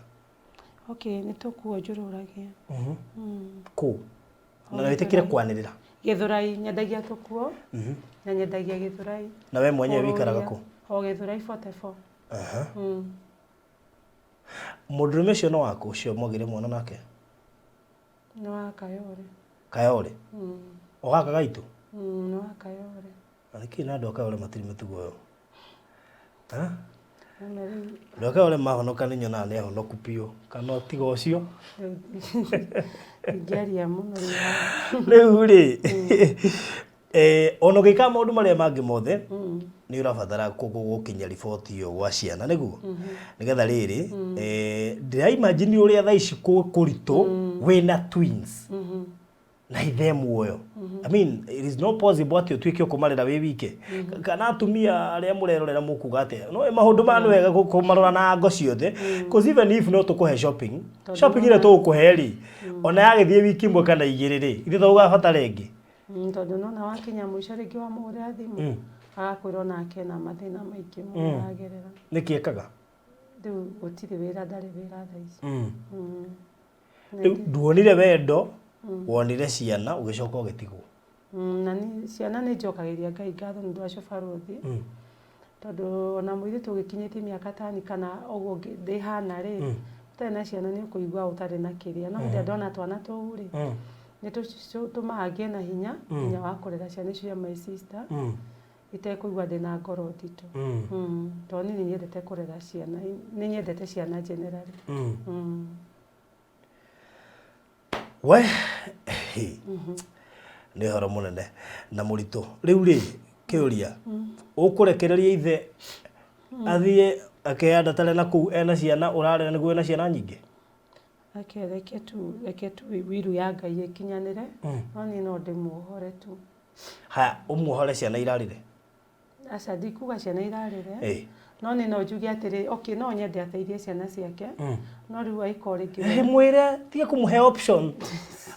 Okay, nĩ tũkuo njũrũragia. Kũ na wĩtĩkĩre kwanĩrĩra? Gĩthũrai, nyendagia tũkuo na nyendagia Gĩthũrai. Na we mwenyewe wĩikaraga kũ? O Gĩthũrai 44. Mũndũrũme ũcio no waku ũcio mwagĩire mwana nake? Nĩ wa Kayore. Kayore? O gaka gaitũ? Nĩ wa Kayore. Na nĩkĩ na andũ a Kayore matirĩ mĩtugo ĩyo? Ha? Nona rĩu. Andũ a Kayore mahonoka nĩ nyonaga nĩ ahonoku biũ kana tiga ũcio. Rĩu ingĩaria mũno rĩu haha. Rĩu rĩ, ona ũgĩkaga maũndũ marĩa mangĩ mothe nĩ ũrabatara gũkinyia riboti ĩyo gwa ciana nĩguo nĩgetha rĩrĩ, ndĩra imagine ũrĩa thaa ici kũritũ wĩna twins na ithe muoyo. I mean, it is not possible atĩ ũtuĩke ũkũmarera wĩ wike kana atumia arĩa mũrerorera mũkuga atĩa, no maũndũ maya nĩ wega kũmarora na ngo ciothe, cause even if no tũkũhe shopping Tondũ shopping ĩrĩa tũgũkũhe rĩ, ona yagĩthiĩ wiki ĩmwe kana igĩrĩ rĩ, ithuĩ tũgabatara ĩngĩ. Tondũ nona wakinya mũico rĩngĩ wamũhũrĩra thimũ agakwĩra onake ena mathĩna maingĩ mũno aragerera. Nĩkĩ ekaga? Rĩu gũtirĩ wĩra, ndarĩ wĩra thaa ici. Rĩu nduonire wendo, wonire ciana ũgĩcoka ũgĩtigwo. Na ni ciana nĩ njokagĩria Ngai ngatho nĩ ũndũ wa barũthi tondũ ona mũirĩtu ũgĩkinyĩtie mĩaka tani kana ũguo ndĩhana rĩ, ũtarĩ na ciana nĩ ũkũigua ũtarĩ na kĩrĩa, no hĩndĩ ĩrĩa ndona twana tũu rĩ, nĩ tũmaga ngĩe na hinya nginya wa kũrera ciana icio cia my sister itekũigua ndĩna ngoro nditũ. Tondũ niĩ nĩ nyendete kũrera ciana, nĩ nyendete ciana generally. We nĩ ũhoro mũnene na mũritũ. Rĩu rĩ, kĩũria, ũkũrekereria ithe athiĩ akeyandatare na kũu ena ciana ũrarera nĩguo ena ciana nyingĩ? Reke reke tu reke tu wiru ya Ngai ĩkinyanĩre, no niĩ no ndĩmuohore tu. Haya, ũmuohore ciana irarĩre? Aca, ndikuga ciana irarĩre. No niĩ no njuge atĩrĩ, okay, no nyende ateithie ciana ciake, no rĩu angĩkorwo rĩngĩ we Mwĩre tiga kũmũhe option.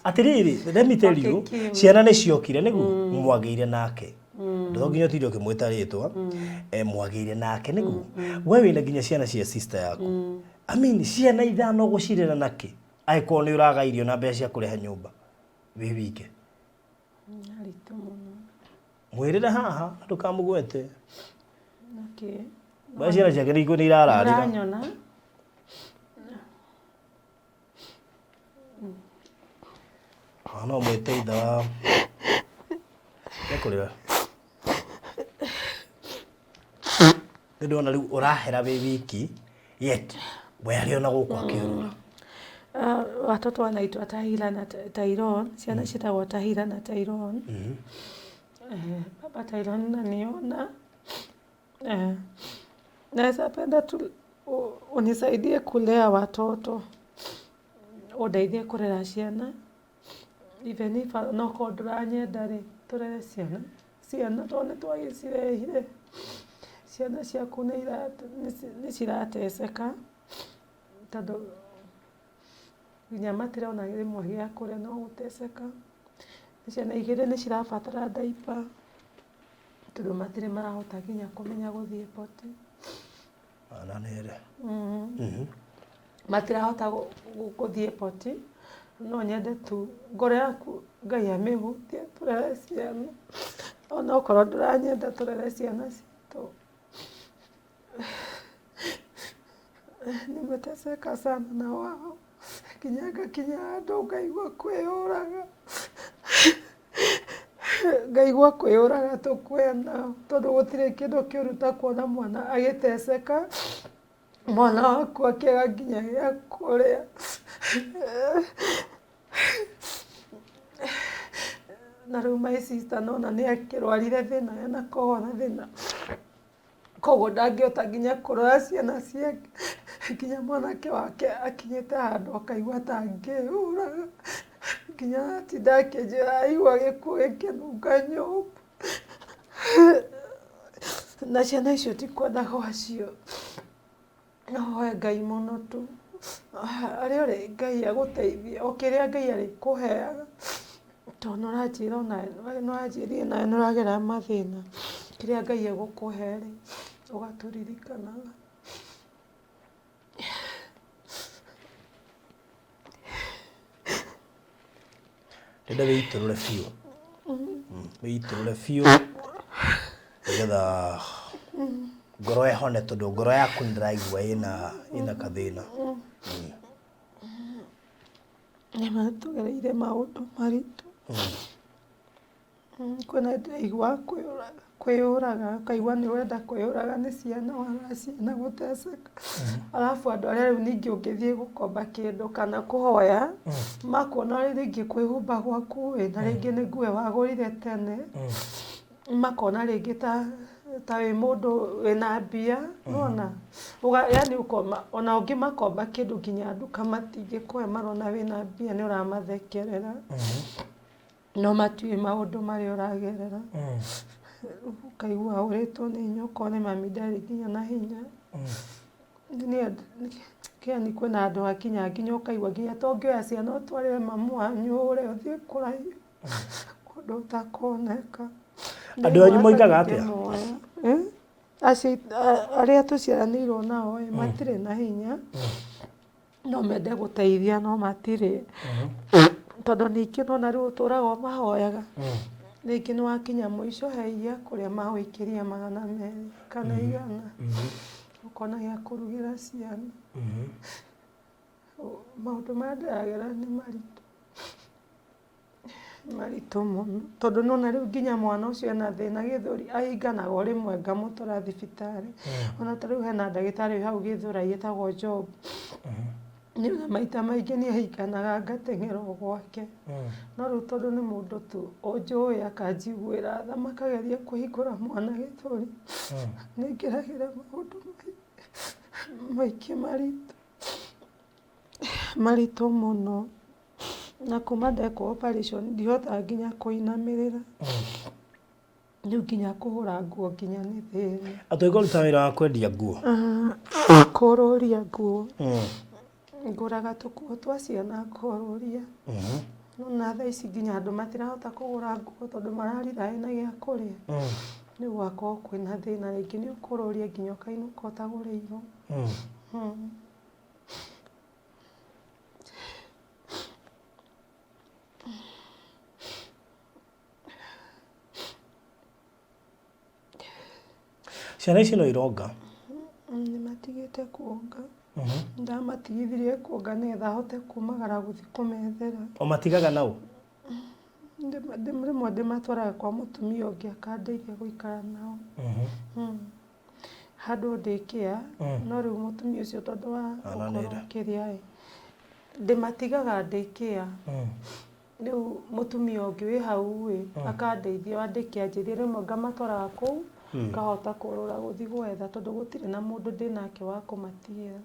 Atĩrĩrĩ, let me tell Okay, you, Kim. Ciana nĩ ciokire nĩguo mwagĩire nake. Ndũgo nginya ũtinde ũkĩmwĩta rĩtwa. Mwagĩire nake nĩguo. We wĩna nginya ciana cia sister yaku. I mean, ciana ithano ũgũcirera nakĩ? Angĩkorwo nĩ ũraga irio na mbeca cia kũrĩha nyũmba wĩ wike. Nĩ aritũ mũno. Mwĩrĩre haha ndũkamũgwete. Okay. Mbeca ciana ciake nĩ nĩ irararĩra. Ũranyona. Ah, no mwĩte ithe wa nĩkũrĩra. Nĩ ndona rĩu ũrahera wĩ wiki yet we arĩ ona gũkũ akĩũrũra. Watoto wanaitwa Tahira na Tyrone, ciana ciĩtagwo Tahira na Tyrone. Baba Tyrone naniona. Naweza penda tu unisaidie kulea watoto, ũndeithie kũrera ciana, even if no korwo ndũranyenda rĩ, tũrere ciana, ciana tondũ nĩ twagĩcirehire. Ciana ciaku nĩ cirateceka tondũ nginya matirona rĩmwe gĩa kũrĩa no gũteceka. Ciana igĩrĩ nĩ cirabatara diaper tondũ matirĩ marahota nginya kũmenya gũthiĩ potty. Ananere. Matirahota gũthiĩ potty. No nyende tu ngoro yaku Ngai amĩhutie tũrere ciana. Ona okorwo ndũranyenda tũrere ciana citũ. Nimeteseka sana na wao nginya ngakinya handũ ngaigua kwĩyũraga, ngaigua kwĩyũraga tũkue nao tondũ gũtirĩ kĩndũ kĩũru ta kuona mwana agĩteceka, mwana waku akĩaga nginya gĩa kũrĩa. Na rĩu my sister nona nĩ akĩrwarire thĩna ena na thĩna, koguo ndangĩhota nginya kũrora ciana ciake, nginya mwanake wake akinyĩte handũ akaigua ta angĩyũraga, nginya atinda akĩnjĩra aigua gĩkuũ gĩkĩnunga nyũmba. Na ciana icio ti kwenda gwacio. No hoe Ngai mũno tu, harĩa ũrĩ Ngai agũteithie, o kĩrĩa Ngai arĩkũheaga, tondũ nĩ ũranjĩra onawe, nĩ ũranjĩrire onawe nĩ ũragerera mathĩna, kĩrĩa Ngai egũkũhe rĩ, ũgatũririkanaga. Ndĩrenda wĩitũrũre biũ. Wĩitũrũre biũ nĩgetha ngoro ĩhone tondũ ngoro yaku nĩ ndĩraigua ĩna kathĩna. Nĩ matũgereire maũndũ maritũ. Kwĩna hĩndĩ ndĩraigua kwĩyũraga, kwĩyũraga ũkaigua nĩ ũrenda kwĩyũraga nĩ ciana warora ciana gũteceka. Arabu andũ arĩa rĩu ningĩ ũngĩthiĩ gũkomba kĩndũ kana kũhoya, makuona rĩngĩ kwĩhumba gwaku ĩ, na rĩngĩ nĩ nguo wagũrire tene, makona rĩngĩ ta wĩ mũndũ wĩna mbia, nĩwona? Yaani ũkona ona ũngĩmakomba kĩndũ nginya nduka matingĩkũhe marona wĩna mbia nĩ ũramathekerera. No matiũĩ maũndũ marĩa ũragerera. Ũkaigua ũrĩtwo nĩ hinya okorwo nĩ mami ndarĩ nginya na hinya. Yaani kwĩna handũ hakinya nginya ũkaigua nginya to ũngĩoya ciana ũtwarĩre mamu wanyu ũre ũthiĩ kũraihu kũndũ ũtakoneka. Andũ anyu moigaga atĩa? Acio arĩa tũciaranĩirwo nao ĩ matirĩ na hinya. No mende gũteithia no matirĩ, tondũ ningĩ nĩwona rĩu ũtũraga ũmahoyaga, rĩngĩ nĩ wakinya mũico he iria kũrĩa magũikĩria 200 kana 100, ũkona gĩa kũrugĩra ciana. Maũndũ marĩa ndĩragerera nĩ maritũ, nĩ maritũ mũno, tondũ nĩwona rĩu nginya mwana ũcio ena thĩna gĩthũri, ahinganaga o rĩmwe ngamũtwara thibitarĩ. Ona ta rĩu hena ndagĩtarĩ wĩ hau Gĩthũrai etagwo Job. Niĩ ona maita maingĩ niĩ hinganaga ngateng'era o gwake. No rĩu tondũ nĩ mũndũ tu ũnjũĩ akanjiguĩra tha makageria kũhingũra mwana gĩthũri, nĩ ngeragĩra maũndũ maingĩ maritũ, maritũ mũno. Na kuma ndekwo operation ndihotaga nginya kũinamĩrĩra. Rĩu nginya kũhũra nguo nginya nĩ thĩna. Atĩ ũkũruta wĩra wa kwendia nguo? Kũrũria nguo. Ngũraga tũkuo twa ciana ngorũria. No na thaa ici nginya andũ matirahota kũgũra nguo tondũ mararitha wĩna gĩa kũrĩa. Rĩu gũgakorwo kwĩna thĩna rĩngĩ nĩ ũkũrũria nginya ũkainũka ũtagũrĩirwo. Ciana ici no ironga? Nĩ matigĩte kuonga. Ndamatigithirie kuonga nĩgetha hote kumagara gũthiĩ kũmethera. Ũmatigaga na ũ? Rĩmwe ndĩmatwaraga kwa mũtumia ũngĩ akandeithia gũikara nao. Handũ daycare, no rĩu mũtumia ũcio tondũ wa gũkorwo kĩrĩa ĩ, ndĩmatigaga daycare. Rĩu mũtumia ũngĩ wĩ hau ĩ, akandeithia wandĩke anjĩrire rĩmwe ngamatwaraga kũu, ngahota kũrũra gũthiĩ gwetha tondũ gũtirĩ na mũndũ ndĩnake wa kũmatigĩra.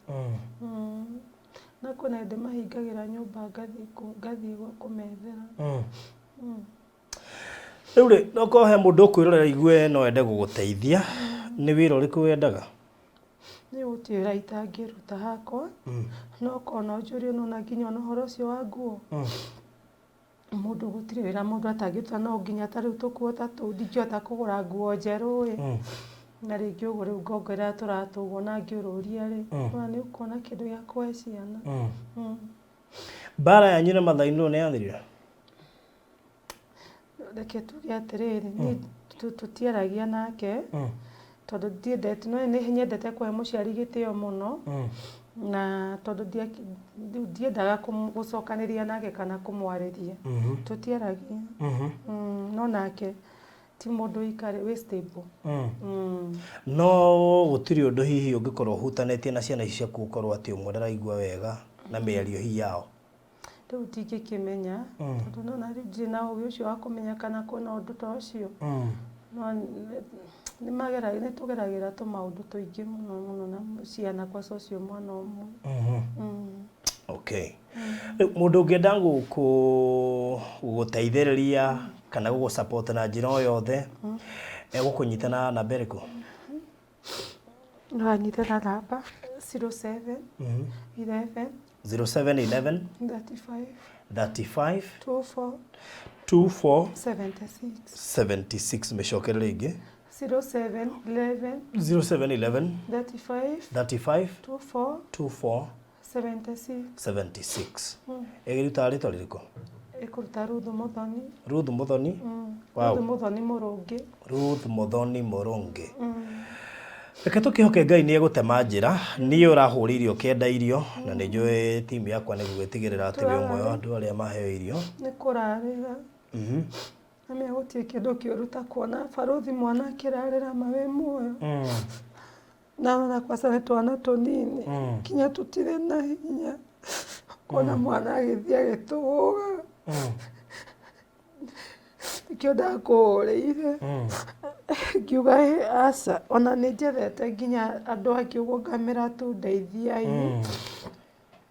Na kwĩna hĩndĩ mahingagĩra nyũmba ngathiĩ kũmethera. Rĩu rĩ, no korwo he mũndũ ũkwĩrorera aigue no ende gũgũteithia, nĩ wĩra ũrĩkũ wendaga? Niĩ gũtirĩ wĩra itangĩruta hakwa, no okorwo no njũrio nĩ wona nginya ona ũhoro ũcio wa nguo, mũndũ gũtirĩ wĩra mũndũ atangĩruta no nginya ta rĩu tũkuo ta tũu ndingĩhota kũgũra nguo njerũ ĩ, na rĩngĩ ũguo rĩu ngongerera tũratũ ũguo na ngĩũrũria rĩ, nĩwona nĩ ũkuona kĩndũ gĩa kũhe ciana. Mbara yanyu na mother-in-law nĩ yathirire? Reke tuge atĩrĩrĩ, niĩ tũtiaragia nake, tondũ ndiendete, no nĩ nyendete kũhe mũciari gĩtĩo mũno, na tondũ ndiendaga gũcokanĩria nake kana kũmwarĩria, tũtiaragia. No nake ti mũndũ wĩ stable. No gũtirĩ ũndũ hihi ũngĩkorwo ũhutanĩtie na ciana ici ciaku ũkorwo atĩ ũmwe ndaraigua wega na mĩario hihi yao? Rĩu ndingĩkĩmenya tondũ nĩwona rĩu ndirĩ na ũgĩ ũcio wa kũmenya kana kwĩna ũndũ ta ũcio. No nĩ tũgeragĩra tũmaũndũ tũingĩ mũno mũno na ciana kwanza ũcio mwana ũmwe. Okay. Rĩu mũndũ ũngĩenda gũgũteithĩrĩria kana gũgũ support na njĩra o yothe, egũkũnyita na namba ĩrĩkũ? No anyite na namba 07 11 0711 35 35 24 24 76. 76. Mĩcokere rĩngĩ. 07 11 0711 35 35 24 24 76. 76. Ĩgĩrutaga rĩtwa rĩrĩkũ? Ĩkũruta Ruth Muthoni. Ruth Muthoni. Wow. Ruth Muthoni Mũrũngĩ. Ruth Muthoni Mũrũngĩ. Reke tũkĩhoke Ngai nĩ egũtema njĩra. Niĩ ũrahũrĩire ũkĩenda irio na nĩ njũĩ timu yakwa nĩ gũgĩtigĩrĩra atĩ wĩ ũmwe wa andũ arĩa maheo irio. Nĩ kũrarĩra. Na gũtirĩ kĩndũ kĩũru ta kuona barũthi mwana akĩrarĩra ma wĩ muoyo. Ndarora kwanza nĩ twana tũnini nginya tũtirĩ na hinya. Kuona mwana agĩthiĩ agĩtũgũgaga. Nĩkĩo ndakũhũrĩire ngiuga aca, ona nĩ njethete nginya andũ angĩ ũguo ngamera tu ndeithiai.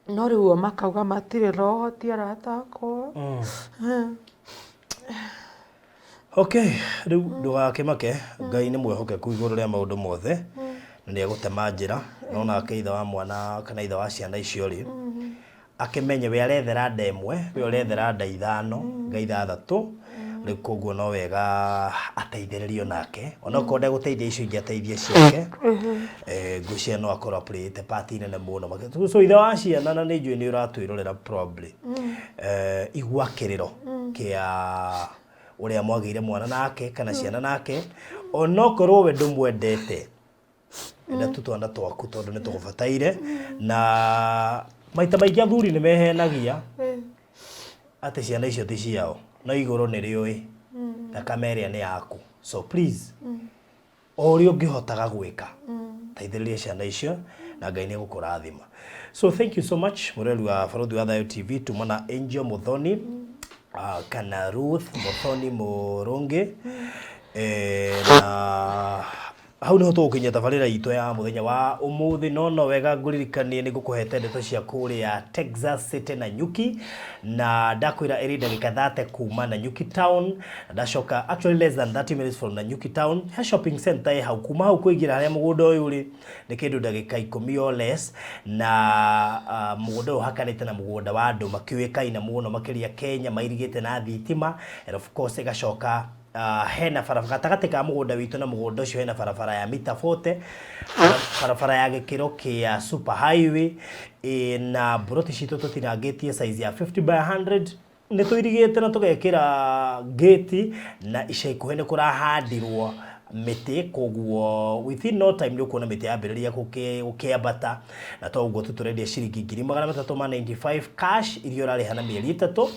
No rĩu o makauga matirĩ na ũhoti arata akwa. Okay, rĩu ndũgakĩmake, Ngai nĩ mwĩhokeku igũrũ rĩa maũndũ mothe na nĩ egũtema njĩra. No nake ithe wa mwana kana ithe wa ciana icio rĩ, akĩmenye we arethera nda ĩmwe, we ũrethera nda ithano, nga ithathatũ, rĩu koguo no wega ateithĩrĩrio nake, onokorwo ndegũteithia icio ingĩ ateithie ciake. Ngwĩciria no akorwo aplayĩte part nene mũno makĩria. So ithe wa ciana, na nĩ njũĩ nĩ ũratwĩrorera probably, igua kĩrĩro kĩa ũrĩa mwagĩire mwana nake kana ciana nake, onokorwo we ndũmwendete, enda tu twana twaku tondũ nĩ tũgũbataire. Na maita maingĩ athuri nĩ mehenagia atĩ ciana icio ti ciao, no igũrũ nĩ rĩũĩ thakame ĩrĩa nĩ yaku. So please, o ũrĩa ũngĩhotaga gwĩka, teithĩrĩria ciana icio. Na Ngai nĩ egũkũrathima. So thank you so much, mũrori wa Barũthi wa Thayũ TV. Tuma na Angel Muthoni kana Ruth Muthoni Mũrũngĩ. Na hau niho tũgũkinyia tabarĩra itũ ya mũthenya wa ũmũthĩ. No wega ngũririkanie nĩ ngũkũhete ndeto cia kũrĩa Texas City na Nyuki, na ndakwĩra ĩrĩ ndagĩka 30 kuma Nanyuki town. Ndacoka, actually less than 30 minutes from Nanyuki town, he shopping center ĩ hau. Kuma hau kũingĩra harĩa mũgũnda ũyũ ũrĩ nĩ kĩndũ ndagĩka 10 or less. Na mũgũnda ũyũ ũhakanĩte na mũgũnda wa andũ makĩũĩkaine mũno makĩria Kenya, mairigĩte na thitima. And of course ĩgacoka hena barabara gatagatĩ ka mũgũnda witũ na mũgũnda ũcio, hena barabara ya mita 40, barabara ya gĩkĩro kĩa super highway. Na mburoti citũ tũtinangĩtie size ya 50 by 100. Nĩ tũirigĩte na tũgekĩra gate, na ica ikuhĩ nĩ kũrahandirwo mĩtĩ, koguo within no time nĩ ũkuona mĩtĩ yambĩrĩria gũkĩambata. Na to ũguo tu, tũrendia ciringi 395,000 cash, iria ũrarĩha na mĩeri 3.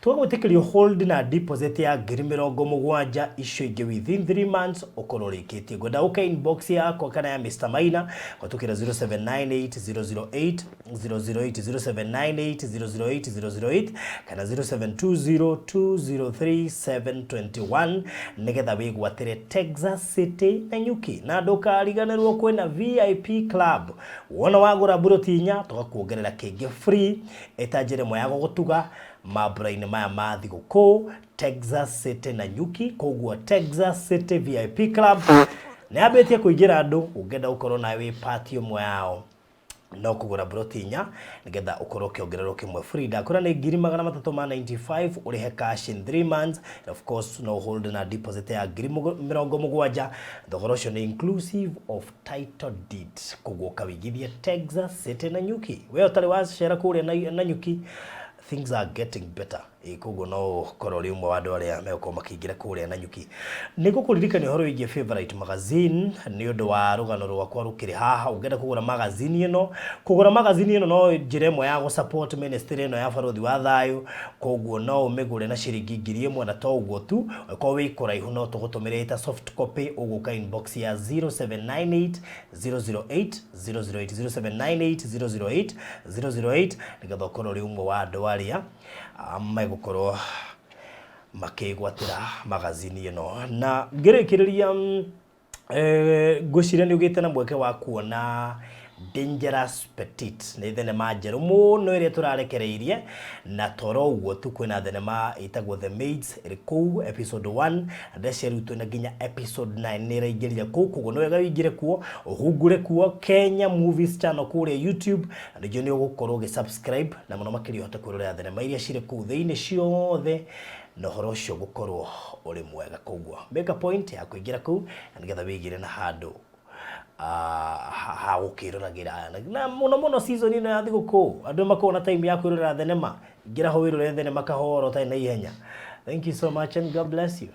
Tũgagwĩtĩkĩrio hold na deposit ya 70,000, icio ingĩ within 3 months ũkorwo ũrĩkĩtie. Ngwenda ũke inbox yakwa kana ya Mr Maina gũtũkĩra 0798 008 008, 0798 008 008 kana 0720 203 721, nigetha wĩgwatĩre Texas City na Nyuki. Na ndũkariganĩrwo kwĩna VIP club. Wona wagũra mburoti inya, tũgakuongerera kĩngĩ free, ĩta njĩra ĩmwe ya gũgũtuga mambura-inĩ maya ma thigũkũ Texas City na Nyuki. Koguo Texas City VIP Club nĩ yambĩtie kũingĩra andũ. Ũngĩenda gũkorwo nawe wĩ part ĩmwe yao, no kũgũra mburoti inya nĩgetha ũkorwo ũkĩongererwo kĩmwe free. Ndakũra nĩ 395,000, ũrĩhe cash in 3 months, and of course no hold na deposit ya 70,000. Thogora ũcio nĩ inclusive of title deed. Koguo ũkawĩigithia Texas City na Nyuki. We ũtarĩ wacera kũrĩa na Nyuki, things are getting better. Koguo no ũkorwo ũrĩ ũmwe wa andũ arĩa megũkorwo makĩingĩra kũrĩa na Nyuki. Nĩ ngũkũririkania ũhoro wĩgiĩ Favorite Magazine nĩ ũndũ wa rũgano rwakwa rũkĩrĩ haha. Ũngĩenda kũgũra magazine ĩno, kũgũra magazine ĩno no njĩra ĩmwe ya gũ-support ministry ĩno ya Barũthi wa Thayũ. Koguo no ũmĩgũre na ciringi 1000. Na to ũguo tu, ũkorwo wĩ kũraihu no tũgũtũmĩre ĩta soft copy. Ũgũka inbox ya 0798 008 008, 0798 008 008, nĩgetha ũkorwo ũrĩ ũmwe wa andũ arĩa megũkorwo makĩgwatĩra magazini ĩno. Na ngĩrĩkĩrĩria, ngwĩciria nĩ ũgĩte na mweke wa kuona Dangerous Petit, nĩ thenema njerũ mũno ĩrĩa tũrarekereirie. Na toro ũguo tu, kwĩna thenema ĩtagwo The Maids ĩrĩ kũu episode 1, na ndeciria rĩu twĩna nginya episode 9 nĩ ĩraingĩrire kũu. Koguo nĩ wega ũingĩre kuo, ũhungure kuo Kenya Movies Channel kũrĩa YouTube, na ningĩ nĩ ũgũkorwo ũgĩ-subscribe, na mũno makĩria ũhote kwĩrorera thenema iria cirĩ kũu thĩinĩ ciothe, na ũhoro ũcio gũkorwo ũrĩ mwega. Koguo make a point ya kũingĩra kũu na nĩgetha wĩigĩre na handũ ha gũkĩroragĩra, na mũno mũno season ĩno ya thigũkũ andũ makoragwo na time ya kwĩrorera thenema. Ingĩra ho wĩrorere thenema kahora ũtarĩ na ihenya. Thank you so much and God bless you.